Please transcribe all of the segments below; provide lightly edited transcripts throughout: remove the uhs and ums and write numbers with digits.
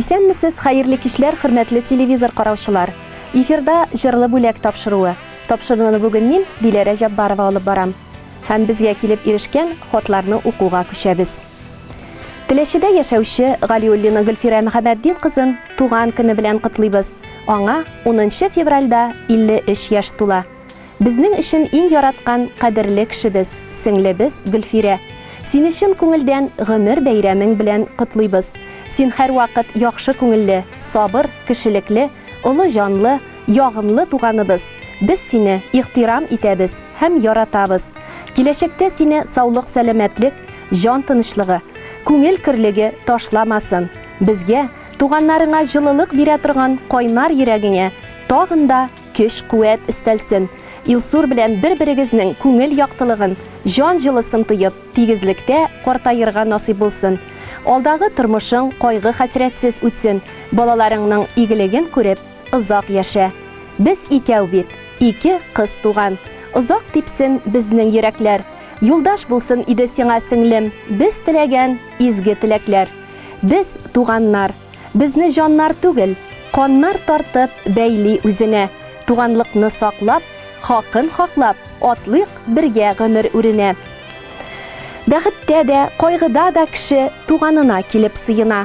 Исәнмесез, хәерле кичләр, хөрмәтле телевизор караучылар. Эфирда Җырлы бүләк тапшыруы. Тапшыруны бүген мин, Диләрә Җаббарова алып барам. Һәм безгә килеп ирешкән хатларны укуга күчәбез. Теләчедә яшәүче Галиуллина Гөлфирә Мөхәммәтдин кызын туган көне белән котлыйбыз. Аңа 10 февральдә 53 яшь тула. Безнең өчен иң яраткан, кадерле кешебез, сеңлебез Гөлфирә. Сине чын күңелдән гомер бәйрәмең белән котлыйбыз. Син һәрвакыт яхшы күңелле, сабыр, кешелекле, олы җанлы, ягымлы туганыбыз. Без сине ихтирам итәбез һәм яратабыз. Киләчәктә сине саулык-сәламәтлек, җан тынычлыгы, күңел көрлеге ташламасын. Безгә, туганнарыңа җылылык бирә торган кайнар йөрәгеңә тагын да көч-куәт өстәлсен. Илсур белән бер-берегезнең күңел яктылыгын, җан җылысын тоеп, тигезлектә картаерга насыйп булсын. Алдагы тормышың кайгы-хәсрәтсез үтсен, балаларыңның игелеген күреп, озак яшә. Без икәү бит, ике кыз туган. Озак типсен безнең йөрәкләр. Юлдаш булсын иде сиңа, сеңлем, без теләгән изге теләкләр. Без, туганнар. Безне җаннар түгел, каннар тартып бәйли үзенә. Туганлыкны саклап, хакын хаклап, атлыйк бергә гомер үренә. Бәхеттә дә, кайгыда да кеше туганына килеп сыена.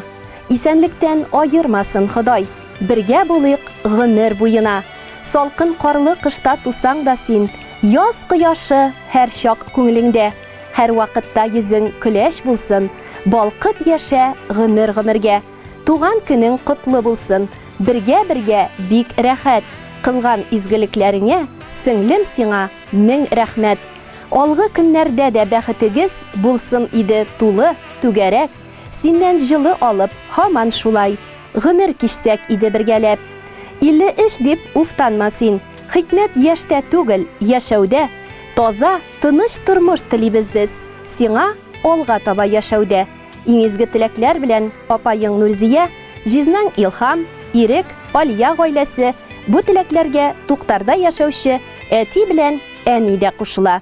Исәнлектән аермасын Ходай, бергә булыйк гомер буена. Салкын карлы кышта тусаң да син, яз кояшы һәрчак күңелеңдә. Һәрвакытта йөзең көләч булсын, Балкып яшә гомер-гомергә. Туган көнең котлы булсын, Бергә-бергә бик рәхәт. Кылган изгелекләреңә, Сеңлем сиңа мең рәхмәт. Алгы көннәрдә дә бәхетегез Булсын иде тулы, түгәрәк. Синнән җылы алып, һаман шулай Гомер кичсәк иде бергәләп. 53 дип уфтанма син, Хикмәт яшьтә түгел, яшәүдә. Таза, тыныч тормыш телибез без Сиңа алга таба яшәүдә. Иң изге теләкләр белән апаең Нурзия, җизнәң Илһам, Ирек, Алия гаиләсе, бу теләкләргә Туктарда яшәүче әти белән әни дә кушыла.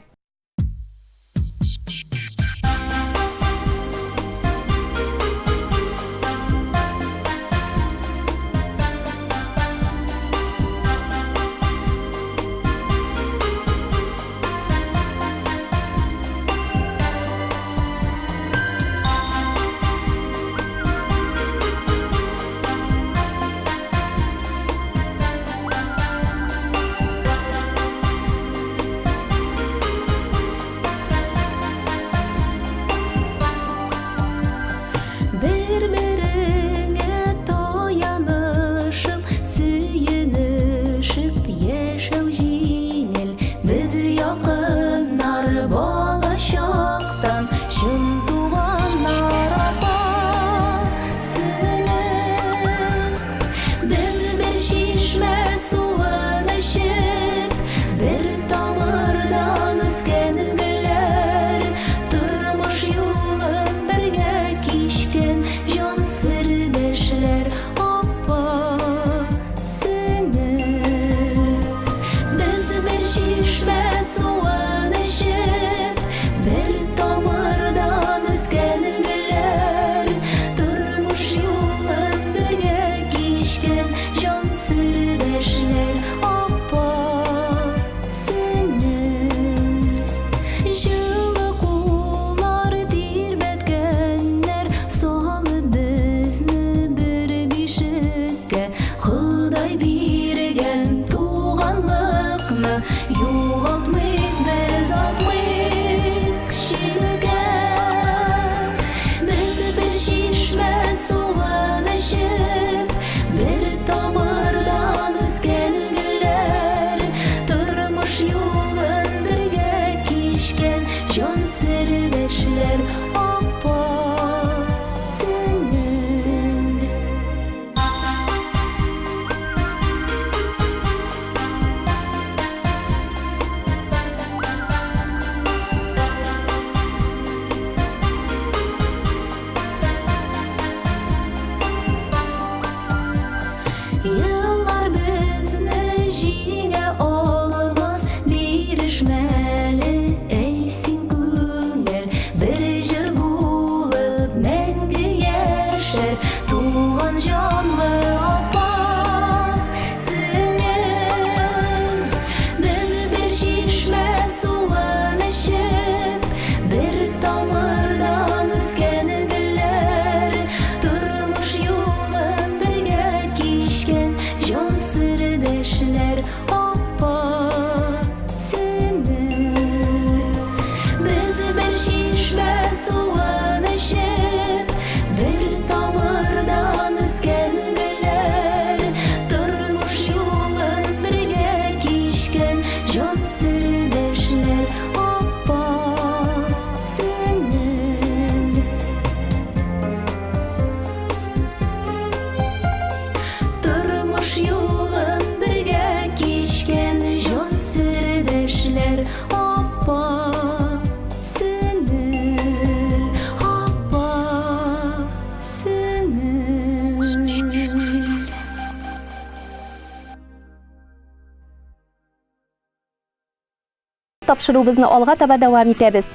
Тапшыруыбызны алга таба дәвам итәбез.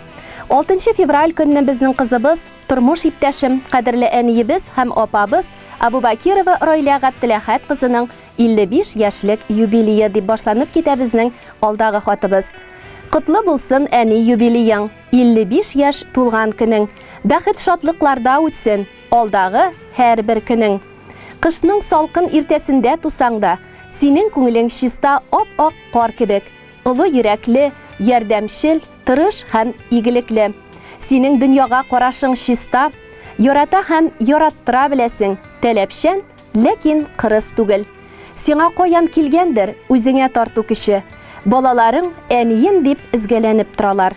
6 февраль көнне безнең кызыбыз, тормыш иптәшем, кадерле әниебез һәм апабыз Абубакирова Райлә Гаптеләхәт кызының 55 яшьлек юбилее дип башланып китә безнең алдагы хатыбыз. Котлы булсын, әни, юбилеең, 55 яшь тулган көнең. Бәхет-шатлыкларда үтсен алдагы һәрбер көнең. Кышның салкын иртәсендә тусаң да, синең күңелең чиста ап-ак кар кебек. Олы йөрәкле, ярдәмчел, тырыш һәм игелекле. Синең дөньяга карашың чиста, ярата һәм яраттыра беләсең, таләпчән, ләкин кырыс түгел. Сиңа каян килгәндер үзеңә тарту көче. Балаларың әнием дип өзгәләнеп торалар.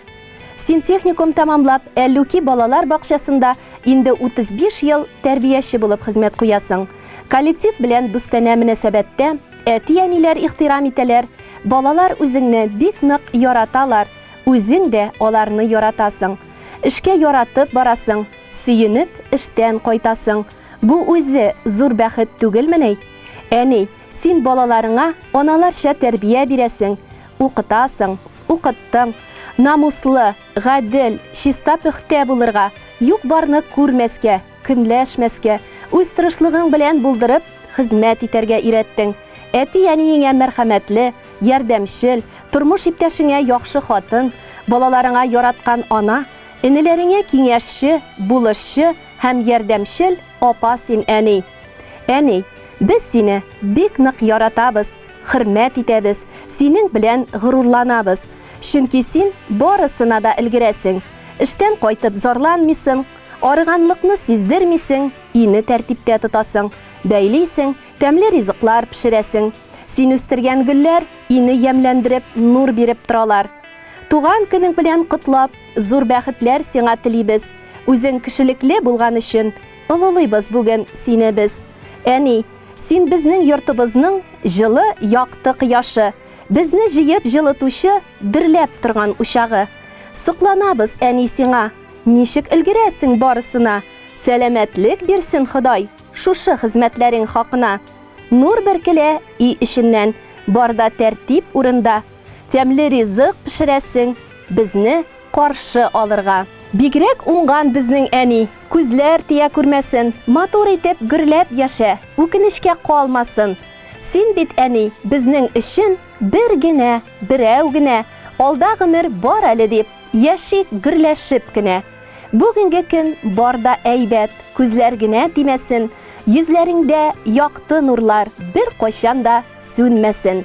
Син техникум тәмамлап, Әллүки балалар бакчасында инде 35 ел тәрбияче булып хезмәт куясың. Коллектив белән дустанә мөнәсәбәттә, Әти-әниләр ихтирам итәләр, балалар үзеңне бик нык яраталар, үзең дә аларны яратасың. Эшкә яратып барасың, сөенеп эштән кайтасың. Бу үзе зур бәхет түгелмени? Әни, син балаларыңа аналарча тәрбия бирәсең, укытасың, укыттың. Намуслы, гадел, чиста-пөхтә булырга, юк-барны күрмәскә, көнләшмәскә, үз тырышлыгың белән булдырып, хезмәт итәргә өйрәттең. Әти-әниеңә мәрхәмәтле, ярдәмчел, тормыш иптәшеңә яхшы хатын, балаларыңа яраткан ана, энеләреңә киңәшче, булышчы һәм ярдәмчел апа син, әни. Әни, без сине бик нык яратабыз, хөрмәт итәбез, синең белән горурланабыз. Чөнки син барысына да өлгерәсең. Эштән кайтып зарланмыйсың, Арыганлыкны сиздермисең, өйне тәртиптә тотасың, бәйлисең, тәмле ризыклар пешерәсең. Син үстергән гөлләр өйне ямьләндереп, нур биреп торалар. Туган көнең белән котлап, зур бәхетләр сиңа телибез. Үзең кешелекле булган өчен олылыйбыз бүген сине без. Әни, син безнең йортыбызның җылы, якты кояшы, безне җыеп җылытучы дөрләп торган учагы. Сокланабыз, әни, сиңа! Ничек өлгерәсең барысына? Сәламәтлек бирсен Ходай шушы хезмәтләрең хакына. Нур бөркелә өй эченнән, бар да тәртип урында. Тәмле ризык пешерәсең, безне каршы алырга. Бигрәк уңган безнең әни, күзләр тия күрмәсен, матур итеп гөрләп яшә, үкенечкә калмасын. Син бит, әни, безнең өчен бер генә, берәү генә, алда гомер бар әле дип, Яшик гөрләшеп кенә. Бүгенге көн бар да әйбәт, күзләр генә тимәсен, йөзләреңдә якты нурлар беркайчан да сүнмәсен.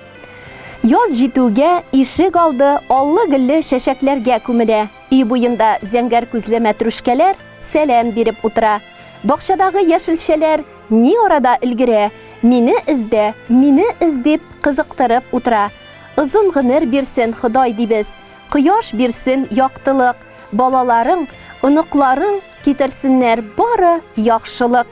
Яз җитүгә ишек алды аллы-гөлле чәчәкләргә күмелә, өй буенда зәңгәр күзле мәтрүшкәләр сәлам биреп утыра. Бакчадагы яшелчәләр ни арада өлгерә, мине эздә, мине эз дип кызыктырып утыра. Озын гомер бирсен Ходай дибез. Кояш бирсен яктылык, балаларың, оныкларың китерсеннәр бары яхшылык.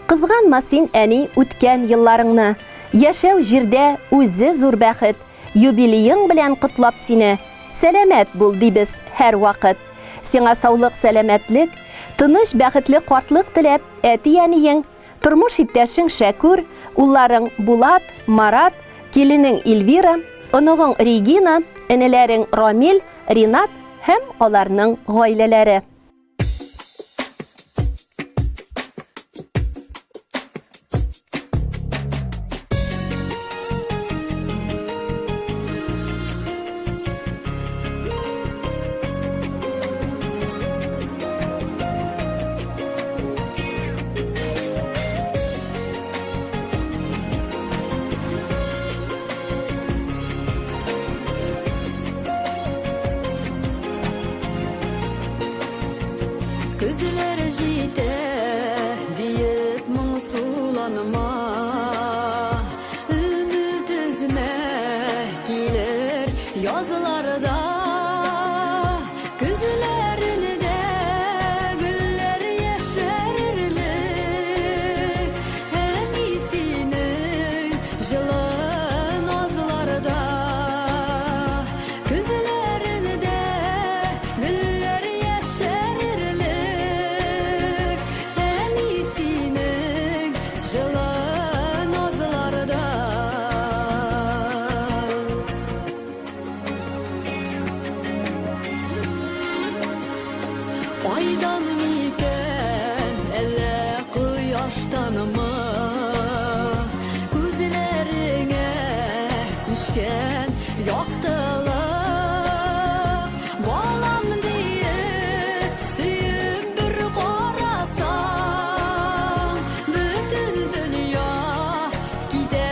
Кызганма син, әни, үткән елларыңны. Яшәү җирдә үзе зур бәхет. Юбилеең белән котлап сине, сәламәт бул, дибез һәрвакыт. Сиңа саулык-сәламәтлек, тыныч, бәхетле картлык теләп, әти-әниең, Тормыш иптәшең Шәкүр, улларың Булат, Марат, киленең Эльвира, оныгың Регина, энеләрең Рамил, Ринат һәм аларның гаиләләре. Көзләр җитә диеп моңсуланма. Өмет өзмә, килер язларда. Көзләрендә гөлләр яшәрерлек, Әни синең җылы назларда. Көзләрендә гөлләр яшәрерлек, Әни синең җылы Айдан микән, әллә кояштанмы? Күзләреңә күчкән яктылык. Балам диеп, сөеп бер карасаң, бөтен дөнья китә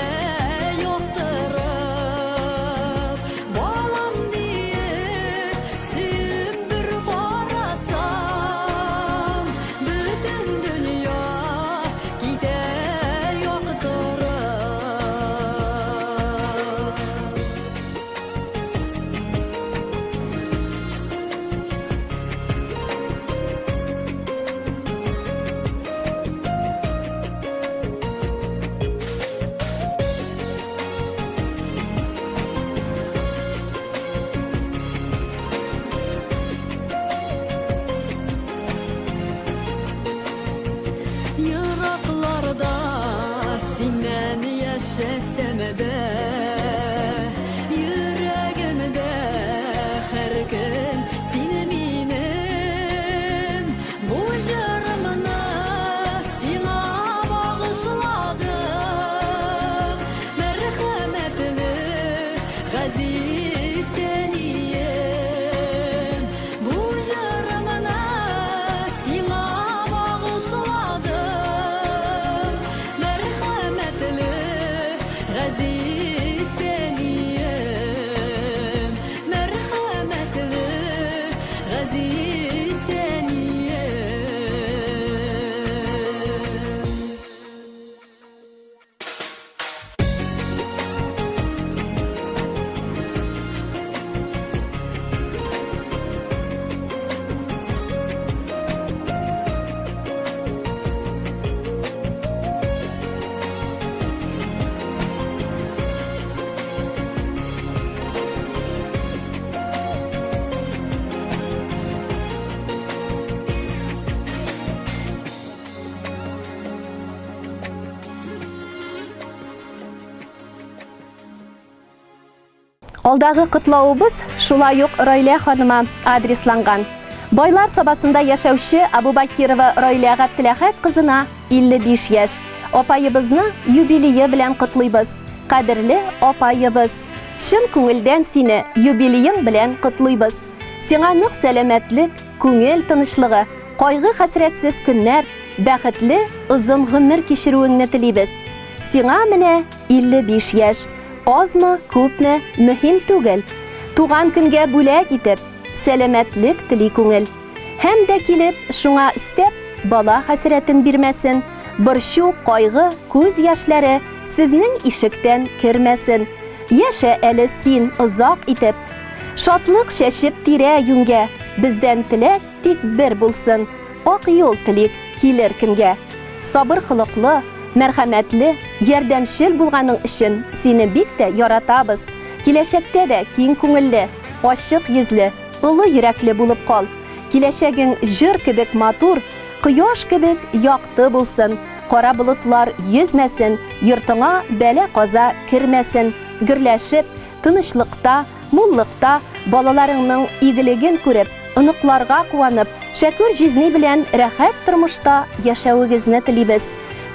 яктырып. Балам диеп, сөеп бер карасаң, бөтен дөнья китә яктырып. Еракларда синнән яшәсәм дә, йөрәгемдә һәр көн син минем. Бу җырымны сиңа багышладым, мәрхәмәтле газиз әнием. Бу җырымны сиңа багышладым, мәрхәмәтле газиз әнием, мәрхәмәтле газиз әнием. Алдагы котлавыбыз шулай ук Райлә ханыма адресланган. Байлар Сабасында яшәүче Абубакирова Райлә Габделәхәт кызына 55 яшь. Апаебызны юбилее белән котлыйбыз. Кадерле апаебыз, чын күңелдән сине юбилеең белән котлыйбыз. Сиңа нык сәламәтлек, күңел тынычлыгы, кайгы-хәсрәтсез көннәр, бәхетле озын гомер кичерүеңне телибез. Сиңа менә 55 яшь. Азмы, күпме, мөһим түгел. Туган көнгә бүләк итеп, сәламәтлек тели күңел. Һәм дә килеп, шуңа өстәп, бала хәсрәтен бирмәсен, борчу, кайгы, күз яшьләре сезнең ишектән кермәсен. Яшә әле син озак итеп. Шатлык чәчеп тирә-юньгә, бездән теләк тик бер булсын, ак юл телик килер көнгә. Сабыр холыклы, мәрхәмәтле, ярдәмчел булганың өчен сине бик тә яратабыз. Киләчәктә дә киң күңелле, ачык йөзле, олы йөрәкле булып кал. Киләчәгең җыр кебек матур, кояш кебек якты булсын. Кара болытлар йөзмәсен, йортыңа бәла-каза кермәсен. Гөрләшеп, тынычлыкта, муллыкта балаларыңның игелеген күреп, оныкларга куанып, Шәкүр җизни белән рәхәт тормышта яшәвегезне телибез.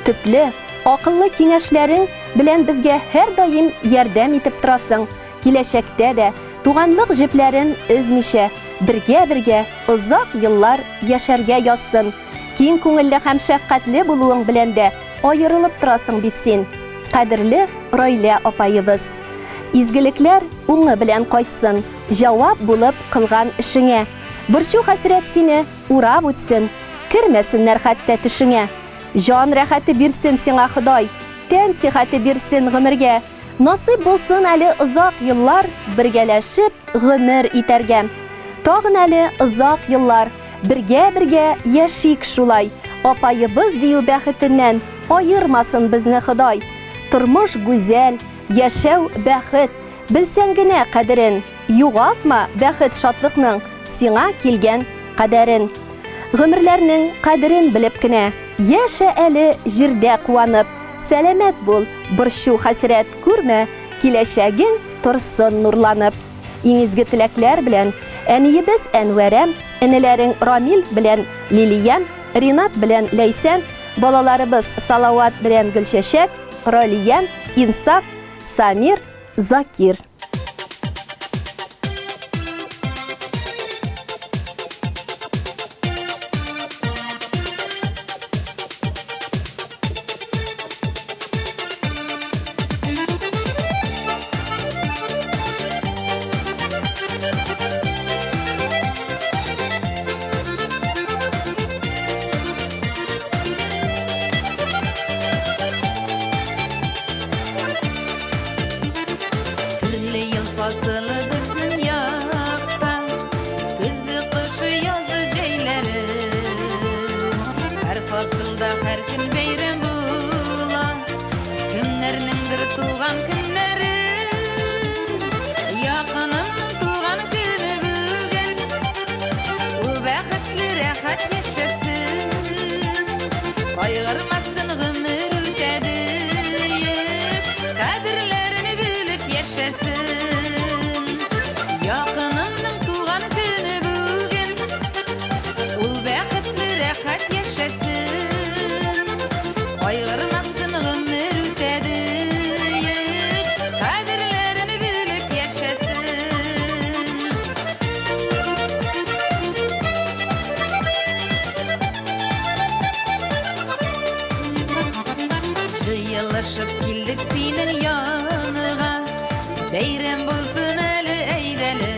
Төпле, акыллы киңәшләрең белән безгә һәрдаим ярдәм итеп торасың. Киләчәктә дә, туганлык җепләрен өзмичә, бергә-бергә озак еллар яшәргә язсын. Киң күңелле һәм шәфкатьле булуың белән дә аерылып торасың бит син, кадерле Райлә апаебыз. Изгелекләр уңы белән кайтсын, җавап булып кылган эшеңә. Борчу-хәсрәт сине урап үтсен, кермәсеннәр хәтта төшеңә. Җан рәхәте бирсен сиңа Ходай, тән сихәте бирсен гомергә. Насыйп булсын әле озак еллар бергәләшеп гомер итәргә. Тагын әле озак еллар бергә-бергә яшик шулай, апаебыз дию бәхетеннән аермасын безне Ходай. Тормыш гүзәл, яшәү бәхет, белсәң генә кадерен, югалтма бәхет-шатлыкның сиңа килгән кадәрен. Гомерләрнең кадерен белеп кенә, яшә әле җирдә куанып, сәламәт бул, борчу-хәсрәт күрмә, киләчәгең торсын нурланып. Иң изге теләкләр белән, Әниебез Әнвәрә, энеләрең Рамил белән Лилия, Ринат белән Ләйсән, балаларыбыз Салават белән Гөлчәчәк, Ралия, Инсаф, Самир, Закир. Төрле ел фасылы безнең якта, Көзе, кышы, язы, җәйләре. Һәр фасылда һәр көн бәйрәм була, Кемнәрнеңдер туган көннәре. Якынымның туган көне бүген, Ул бәхетле, рәхәт яшәсен. Кайгырмасын гомер үтә диеп, Кадерләрен белеп яшәсен. Якынымның туган көне бүген, Ул бәхетле, рәхәт яшәсен. Кайгырмасын гомер үтә диеп, Кадерләрен белеп яшәсен. Җыелышып килдек синең яныңа, Бәйрәм булсын әле, әйдәле.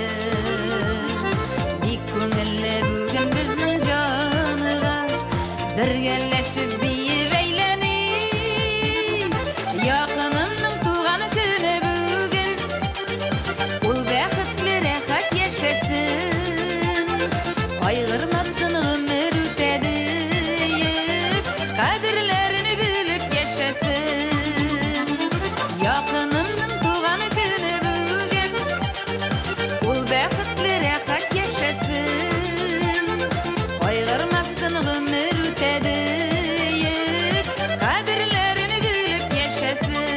Бик күңелле бүген безнең җанга, Бергәләшеп биеп әйләник. Якынымның туган көне бүген, Ул бәхетле, рәхәт яшәсен. Кайгырмасын гомер үтә диеп, Кадерләрен белеп яшәсен. Якынымның туган көне бүген, Ул бәхетле, рәхәт яшәсен. Кайгырмасын гомер үтә диеп, Кадерләрен белеп яшәсен.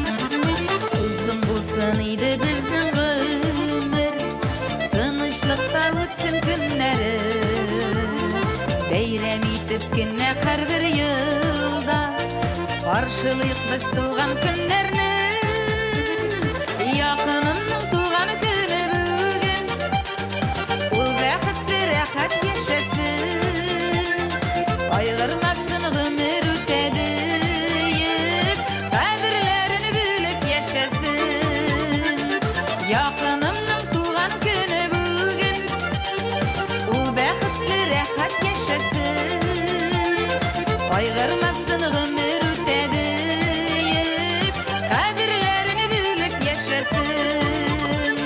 Озын булсын иде безнең гомер, Тынычлыкта үтсен көннәре. Бәйрәм итеп кенә һәрбер елда Каршылыйк без туган көннәрне. Якынымның туган көне бүген, Ул бәхетле, рәхәт яшәсен. Кайгырмасын гомер үтә диеп, Кадерләрен белеп яшәсен. Якынымның туган көне бүген, Ул бәхетле, рәхәт яшәсен. Кайгырмасын гомер үтә диеп, Кадерләрен белеп яшәсен.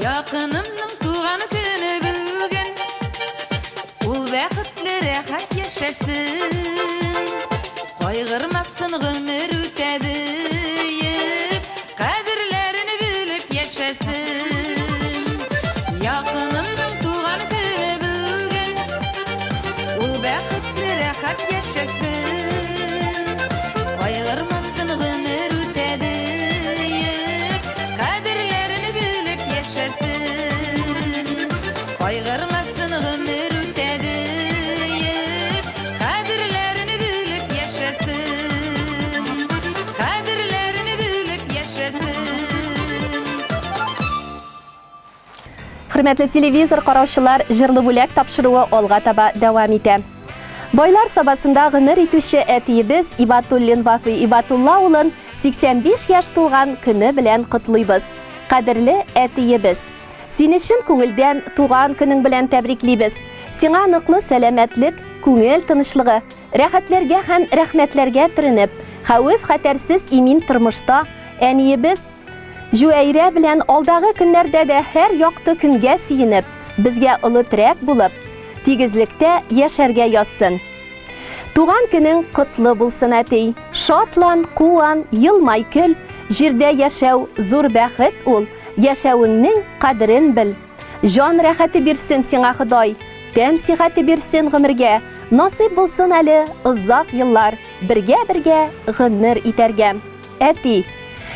Якынымның туган көне бүген, Ул бәхетле, рәхәт яшәсен. Кайгырмасын гомер үтә диеп, Кадерләрен белеп яшәсен. Якынымның туган көне бүген, Ул бәхетле, рәхәт яшәсен. Кайгырмасын гомер үтә диеп, Кадерләрен белеп яшәсен. Кайгырмасын гомер үтә диеп, Кадерләрен белеп яшәсен. Кадерләрен белеп яшәсен. Хөрмәтле телевизор караучылар, Җырлы бүләк тапшыруы алга таба дәвам итә. Байлар Сабасында гомер итүче әтиебез Ибатуллин Вафый Ибатулла улын 85 яшь тулган көне белән котлыйбыз. Кадерле әтиебез! Сине чын күңелдән туган көнең белән тәбриклибез. Сиңа ныклы сәламәтлек, күңел тынычлыгы, рәхәтләргә һәм рәхмәтләргә төренеп, хәвеф-хәтәрсез имин тормышта әниебез. Җүәйрә белән алдагы көннәрдә дә һәр якты көнгә сөенеп, безгә олы терәк булып, тигезлектә яшәргә язсын. Туган көнең котлы булсын, әти! Шатлан, куан, елмай, көл, җирдә яшәү зур бәхет ул, яшәвеңнең кадерен бел. Җан рәхәте бирсен сиңа Ходай, тән сихәте бирсен гомергә, насыйп булсын әле озак еллар бергә-бергә гомер итәргә. Әти!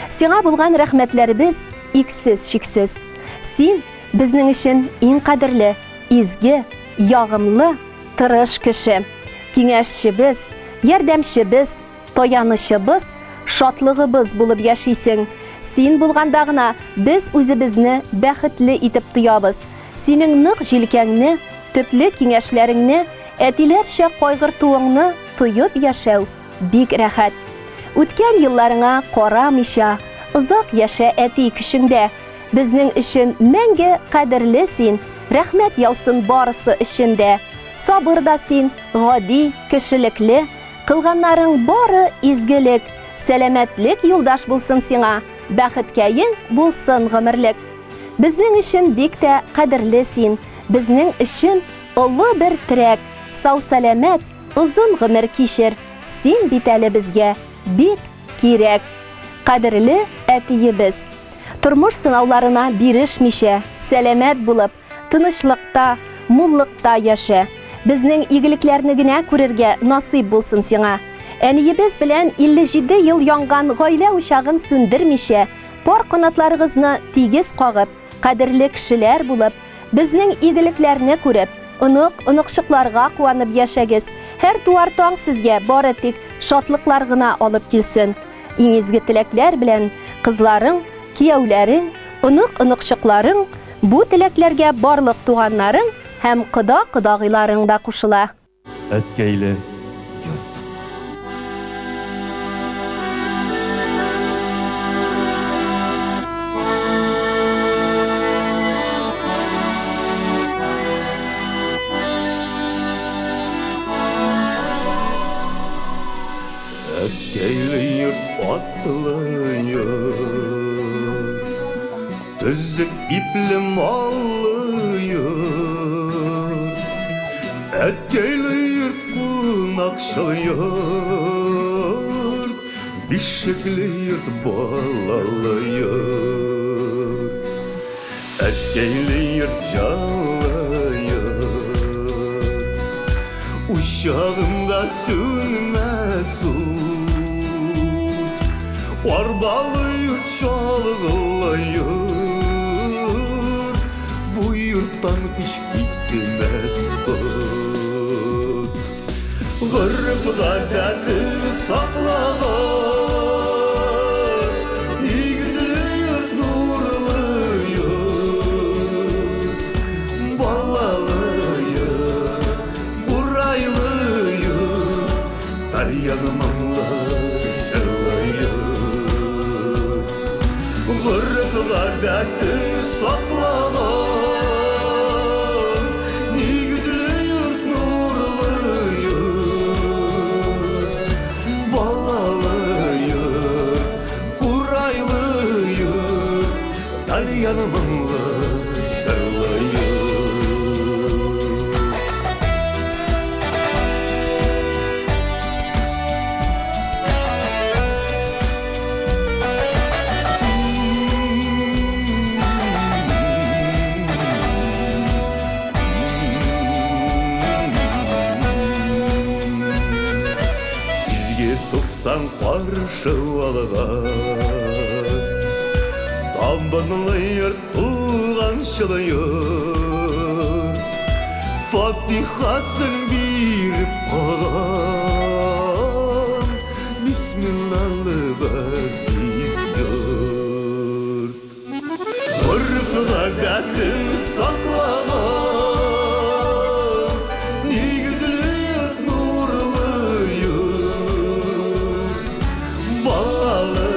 Сиңа булган рәхмәтләребез иксез-чиксез. Син, безнең өчен иң кадерле, изге, ягымлы, тырыш кеше. Киңәшчебез, ярдәмчебез, таянычыбыз, шатлыгыбыз булып яшисең. Син булганда гына без үзебезне бәхетле итеп тоябыз. Синең нык җилкәңне, төпле киңәшләреңне, әтиләрчә кайгыртуыңны тоеп яшәү бик рәхәт. Үткән елларыңа карамыйча, озак яшә, әти, көчеңдә. Безнең өчен мәңге кадерле син, рәхмәт яусын барысы өчен дә. Сабыр да син, гади, кешелекле, кылганнарың бары изгелек. Сәламәтлек юлдаш булсын сиңа, бәхеткәең булсын гомерлек. Безнең өчен бик тә кадерле син, безнең өчен олы бер терәк, сау-сәламәт, озын гомер кичер, син бит әле безгә бик кирәк. Кадерле әтиебез! Тормыш сынауларына бирешмичә, сәламәт булып, тынычлыкта, муллыкта яшә. Безнең игелекләрне генә күрергә насыйп булсын сиңа. Әниебез белән 57 ел янган гаилә учагын сүндермичә, пар канатларыгызны тигез кагып, кадерле кешеләр булып, безнең игелекләрне күреп, онык, оныкчыкларга куанып яшәгез. Һәр туар таң сезгә бары тик шатлыклар гына алып килсен. Иң изге теләкләр белән кызларың, кияүләрең, онык-оныкчыкларың, бу теләкләргә барлык туганнарың һәм кода-кодагыйларың да кушыла. Әткәйле йорт. Әткәйле йорт, атлы йорт, Төзек ипле маллы йорт. Әткәйле йорт, кунакчыл йорт, Бишекле йорт, балалы йорт. Әткәйле йорт, җанлы йорт, Учагында сүнмәс ут. Арбалы йорт, чалгылы йорт, Бу йорттан һич китмәс кот. Гореф-гадәтен саклаган, Нигезле йорт, нурлы йорт, Балалы йорт, курайлы йорт, Тальян моңлы җырлы йорт. Гореф-гадәтен саклаган, Нигезле йорт, нурлы йорт, Балалы йорт, курайлы йорт, Тальян моңлы җырлы йорт. Изге туксан каршы алган, Табынлы йорт, туганчыл йорт, Фатихасын биреп калган, Бисмиллалы газиз йорт. Гореф-гадәтен саклаган, Нигезле йорт, нурлы йорт, Балалы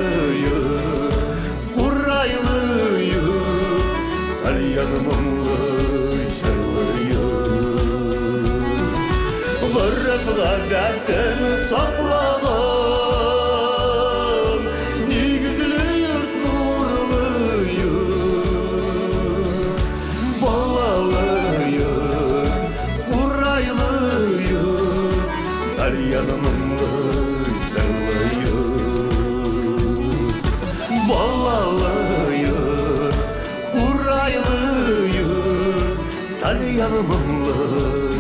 йорт, курайлы йорт, Тальян моңлы җырлы йорт. Гореф-гадәтен саклаган, Нигезле йорт, нурлы Тальян моңлы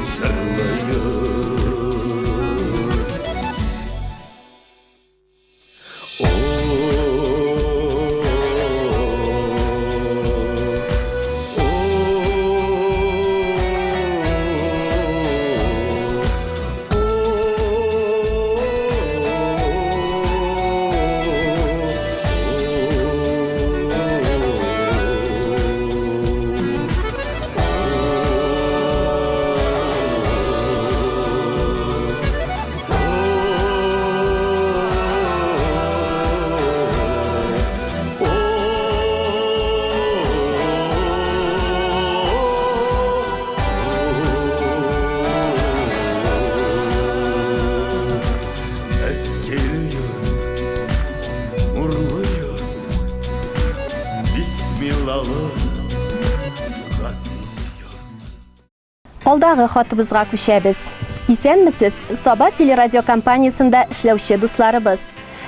җырлы йорт. Әткәйле йорт, нурлы йорт, бисмиллалы газиз йорт. Алдагы хатыбызга күчәбез. Исәнмесез, Саба телерадиокомпаниясендә эшләүче дусларыбыз.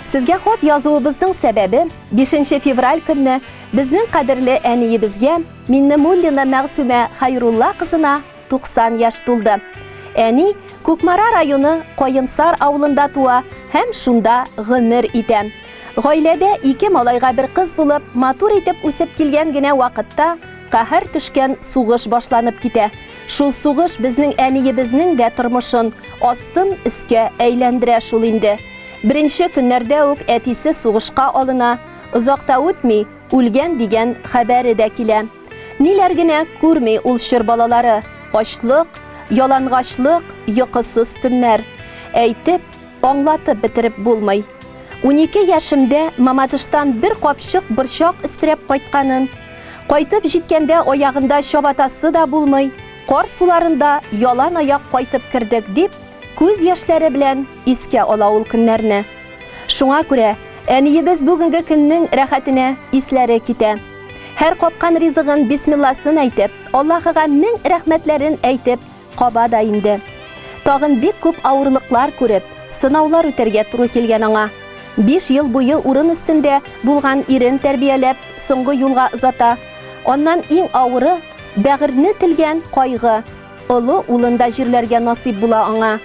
Сезгә хат язуыбызның сәбәбе, 5 февраль көнне безнең кадерле әниебезгә, Миннемуллина Мәгъсүмә Хәйрулла кызына 90 яшь тулды. Әни Кукмара районы Каенсар авылында туа һәм шунда гомер итә. Гаиләдә ике малайга бер кыз булып, матур итеп үсеп килгән генә вакытта Каһәр төшкән сугыш башланып китә. Шул сугыш безнең әниебезнең дә тормышын астын өскә әйләндерә шул инде. Беренче көннәрдә үк әтисе сугышка алына, озак та үтми, үлгән дигән хәбәре дә килә. Ниләр генә күрми ул чор балалары, ачлык, ялангачлык, йокысыз төннәр. Әйтеп, аңлатып бетереп булмый. 12 яшемдә Мамадыштан бер капчык борчак өстерәп кайтканын, кайтып җиткәндә аягында чабатасы да булмый, кар суларында ялан аяк кайтып кердек, дип, күз яшьләре белән искә ала ул көннәрне. Шуңа күрә әниебез бүгенге көннең рәхәтенә исләре китә. Һәр капкан ризыгын бисмилласын әйтеп, Аллаһыга мең рәхмәтләрен әйтеп каба да инде. Тагын бик күп авырлыклар күреп, сынаулар үтәргә туры килгән аңа. Биш ел буе урын өстендә булган ирен тәрбияләп, соңгы юлга озата. Аннан иң авыры, бәгырьне телгән кайгы, олы улын да җирләргә насыйп була аңа.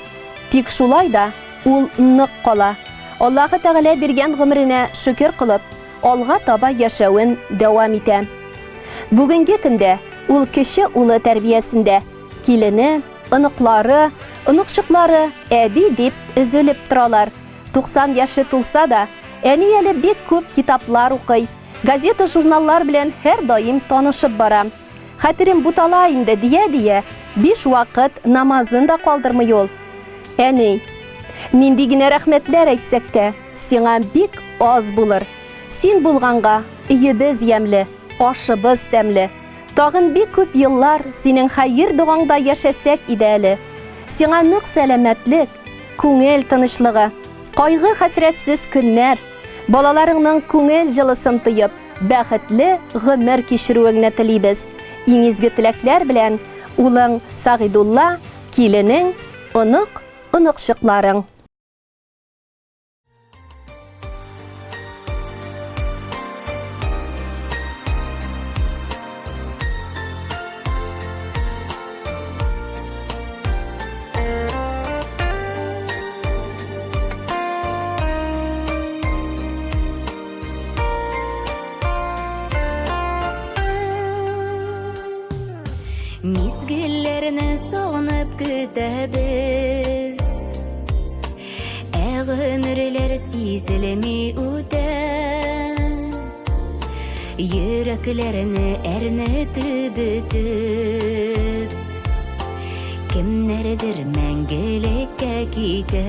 Тик шулай да ул нык кала. Аллаһы Тәгалә биргән гомеренә шөкер кылып, алга таба яшәвен дәвам итә. Бүгенге көндә ул кече улы тәрбиясендә, килене, оныклары, оныкчыклары әби дип өзелеп торалар. 90 яше тулса да, әни әле бик күп китаплар укый, газета-журналлар белән һәрдаим танышып бара. Хәтерем бутала инде, дия-дия, биш вакыт намазын да калдырмый ул. Әни, нинди генә рәхмәтләр әйтсәк тә, сиңа бик аз булыр. Син булганга, өебез ямьле, ашыбыз тәмле. Тагын бик күп еллар синең хәер-догаңда яшәсәк иде әле. Сиңа нык сәламәтлек, күңел тынычлыгы, кайгы-хәсрәтсез көннәр, балаларыңның күңел җылысын тоеп, бәхетле гомер кичерүеңне телибез. Иң изге теләкләр белән, улың Сәгыйдулла, киленең, онык, оныкчыкларың. Мизгелләрне сагынып көтәбез. Ә гомерләр сизелми үтә. Йөрәкләрне әрнетеп бөтеп, кемнәрдер мәңгелеккә китә.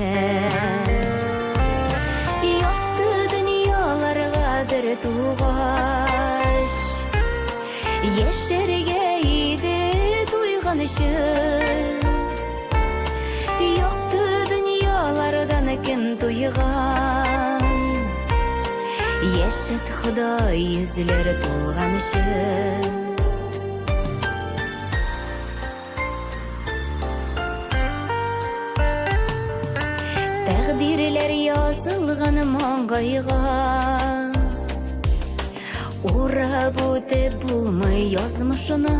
Якты дөньяларга бер тугач, Яшәргә иде туйганчы. Якты дөньялардан кем туйган? Яшәт Ходай йөзләр тулганчы. Тәкъдирләр язылган маңгайга. Урап үтеп булмый язмышны.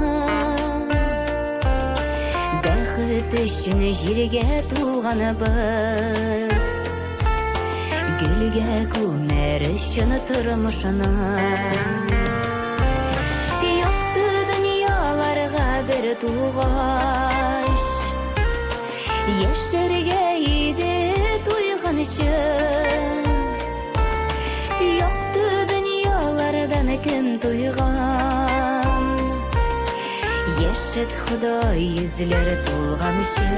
Бәхет өчен җиргә туганыбыз. Гөлгә күмәр өчен тормышны. Якты дөньяларга бер тугач, Яшәргә иде туйганчы. Якты дөньялардан кем туйган? Яшәт Ходай йөзләре тулганчы.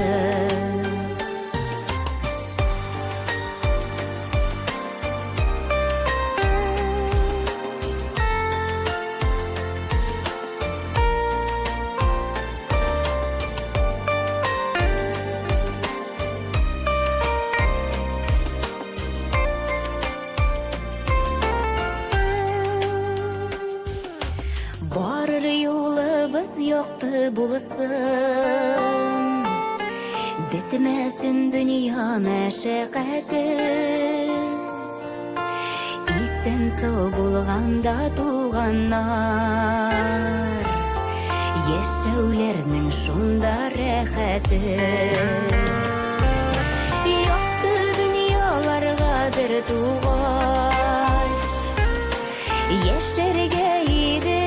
Барыр юлыбыз якты булсын, Бетмәсен дөнья мәшәкате. Исән сау булганда туганнар, Яшәүләрнең шунда рәхәте. Якты дөньяларга бер тугач, Яшәргә иде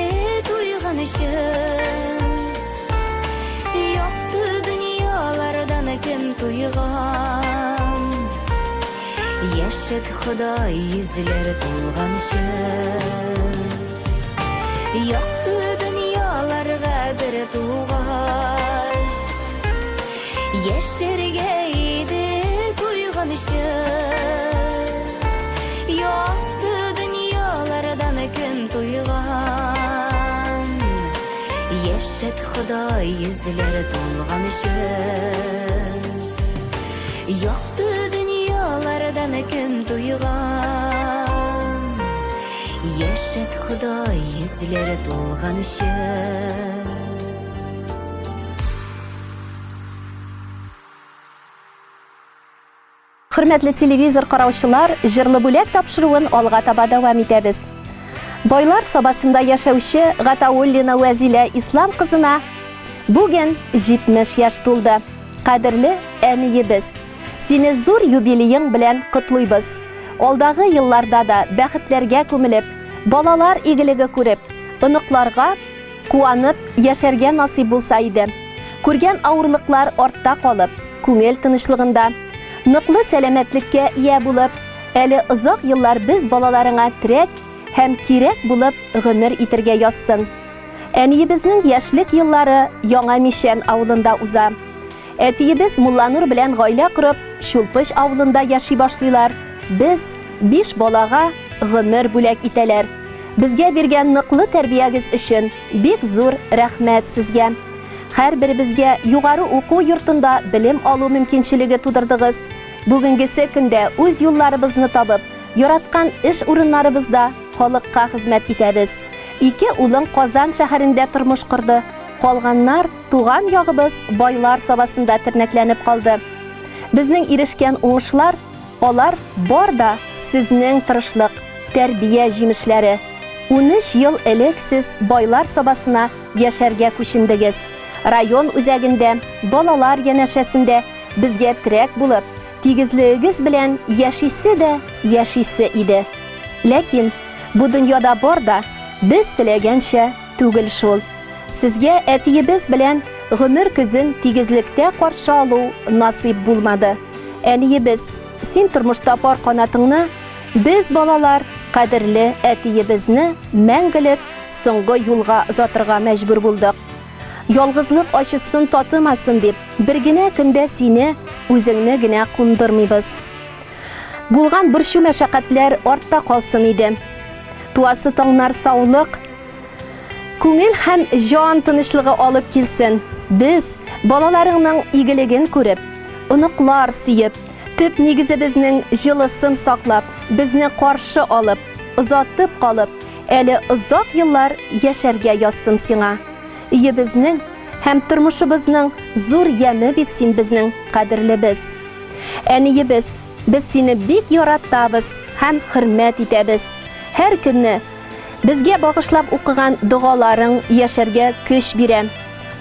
туйганчы. Якты дөньялардан кем туйган? Яшәт Ходай йөзләре тулганчы. Якты дөньяларга бер тугач, Яшәргә иде туйганчы. Якты дөньялардан кем туйган? Яшәт Ходай йөзләре тулганчы. Якты дөньялардан кем туйган? Яшәт Ходай йөзләре тулганчы. Хөрмәтле телевизор караучылар, җырлы бүләк тапшыруын алга таба дәвам итәбез. Байлар Сабасында яшәүче Гатауллина Вәзилә Ислам кызына бүген 70 яшь тулды. Кадерле әниебез, сине зур юбилеең белән котлыйбыз. Алдагы елларда да бәхетләргә күмелеп, балалар игелеге күреп, оныкларга куанып яшәргә насыйп булса иде. Күргән авырлыклар артта калып, күңел тынычлыгында, ныклы сәламәтлеккә ия булып, әле озак еллар без балаларыңа терәк һәм кирәк булып гомер итергә язсын. Әниебезнең яшьлек еллары Яңа Мичән авылында уза. Әтиебез Мулланур белән гаилә корып, Чулпыч авылында яши башлыйлар. Без, биш балага, гомер бүләк итәләр. Безгә биргән ныклы тәрбиягез өчен бик зур рәхмәт сезгә. Һәрберебезгә югары уку йортында белем алу мөмкинчелеге тудырдыгыз. Бүгенгесе көндә үз юлларыбызны табып, яраткан эш урыннарыбызда халыкка хезмәт итәбез. Ике улың Казан шәһәрендә тормыш корды, калганнар туган ягыбыз Байлар Сабасында тернәкләнеп калды. Безнең ирешкән уңышлар, алар бар да сезнең тырышлык, тәрбия җимешләре. 13 ел элек сез Байлар Сабасына яшәргә күчендегез. Район үзәгендә, балалар янәшәсендә безгә терәк булып, тигезлегегез белән яшисе дә яшисе иде. Ләкин бу дөньяда бар да без теләгәнчә түгел шул. Сезгә әтиебез белән гомер көзен тигезлектә каршы алу насыйп булмады. Әниебез, син тормышта пар канатыңны, без, балалар, кадерле әтиебезне мәңгелек соңгы юлга озатырга мәҗбүр булдык. Ялгызлык ачысын татымасын дип, бер генә көндә сине үзеңне генә кундырмыйбыз. Булган борчу-мәшәкатьләр артта калсын иде. Туасы таңнар саулык, күңел һәм җан тынычлыгы алып килсен. Без, балаларыңның игелеген күреп, оныклар сөеп, төп нигезебезнең җылысын саклап, безне каршы алып, озатып калып, әле озак еллар яшәргә язсын сиңа. Өебезнең һәм тормышыбызның зур яме бит син безнең, кадерлебез. Әниебез, без сине бик яратабыз һәм хөрмәт итәбез. Һәр көнне безгә багышлап укыган догаларың яшәргә көч бирә.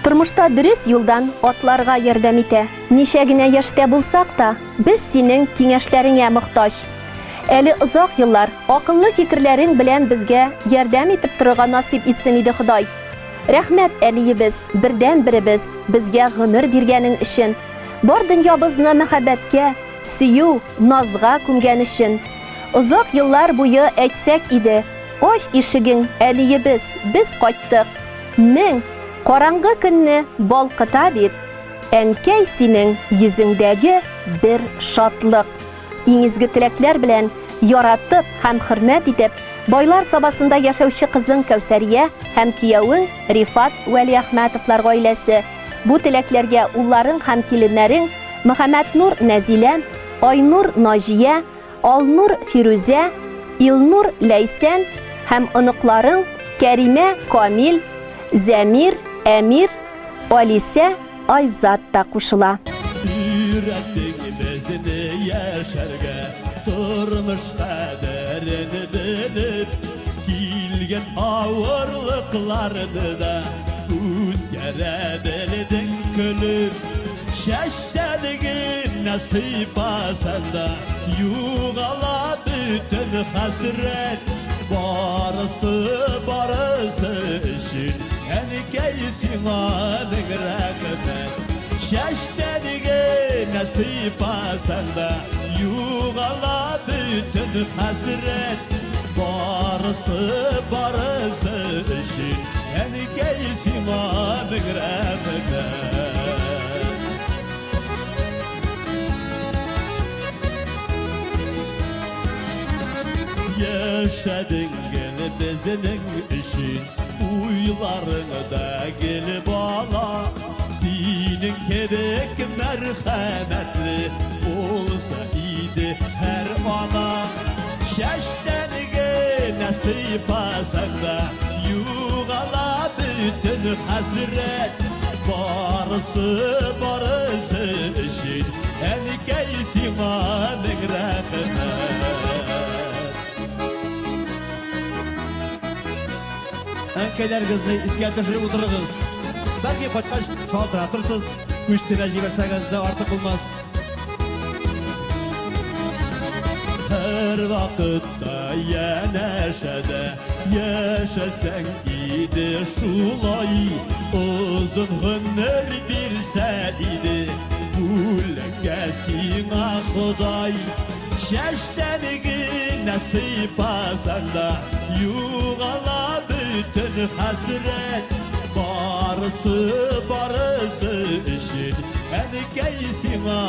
Тормышта дөрес юлдан атларга ярдәм итә. Ничә генә яшьтә булсак та, без синең киңәшләреңә мохтаҗ. Әле озак еллар акыллы фикерләрең белән безгә ярдәм итеп торырга насыйп итсен иде Ходай. Рәхмәт, әниебез, бердәнберебез, безгә гомер биргәнең өчен. Бар дөньябызны мәхәббәткә, сөю, назга күмгән өчен. Озак еллар буе әйтсәк иде, Ач ишегең, әниебез, без кайттык. Мең караңгы көнне балкыта бит, әнкәй синең йөзеңдәге бер шатлык. Иң изге теләкләр белән, яратып һәм хөрмәт итеп, Байлар Сабасында яшәүче кызың Кәүсәрия һәм киявең Рифат Вәлиәхмәтовлар гаиләсе. Бу теләкләргә улларың һәм киленнәрең Мөхәммәтнур Нәзилә, Айнур Наҗия, Алнур Фирүзә, Илнур Ләйсән һәм оныкларың Кәримә Камил, Зәмир, Әмир, Алисә, Айзат та кушыла. Өйрәттең безне яшәргә, тормыш кадерен белеп, килгән авырлыкларны да үткәрә белдең көлеп. Чәчтән генә сыйпасаң да, югала бөтен хәсрәт. Барысы, барысы өчен, әнкәй сиңа мең рәхмәт. Чәчтән генә сыйпасаң да, югала бөтен хәсрәт. Барысы, барысы өчен, әнкәй сиңа мең рәхмәт. Яшәдең гел безнең өчен, уйларың да гел бала. Синең кебек мәрхәмәтле булса иде һәр ана. Чәчтән генә сыйпасаң да, югала бөтен хәсрәт. Барысы, барысы өчен, әнкәй сиңа мең рәхмәт. Әнкәйләрегезне искә төшереп утырыгыз. Бәлки кайткач шалтыратырсыз, күчтегә җибәрсәгез дә артык булмас. Һәр вакытта янәшәдә яшәсәң иде шулай, озын гомер бирсә иде бүләккә сиңа Ходай. Чәчтән генә сыйпасаң да, югала бөтен хәсрәт. Барысы, барысы өчен, әнкәй сиңа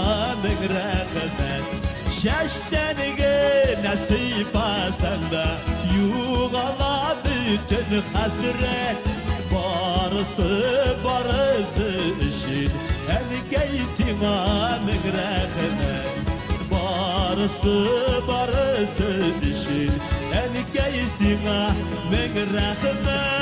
мең рәхмәт. Чәчтән генә сыйпасаң да, югала бөтен хәсрәт. Барысы, барысы өчен, әнкәй сиңа мең рәхмәт. Барысы, барысы өчен, әнкәй сиңа мең рәхмәт.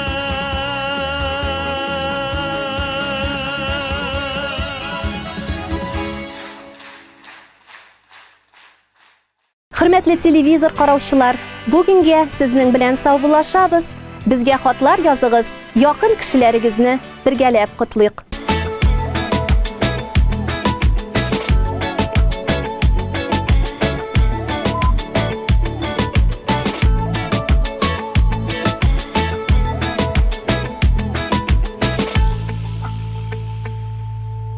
Хөрмәтле телевизор караучылар, бүгенгә сезнең белән саубуллашабыз. Безгә хатлар языгыз, якын кешеләрегезне бергәләп котлыйк.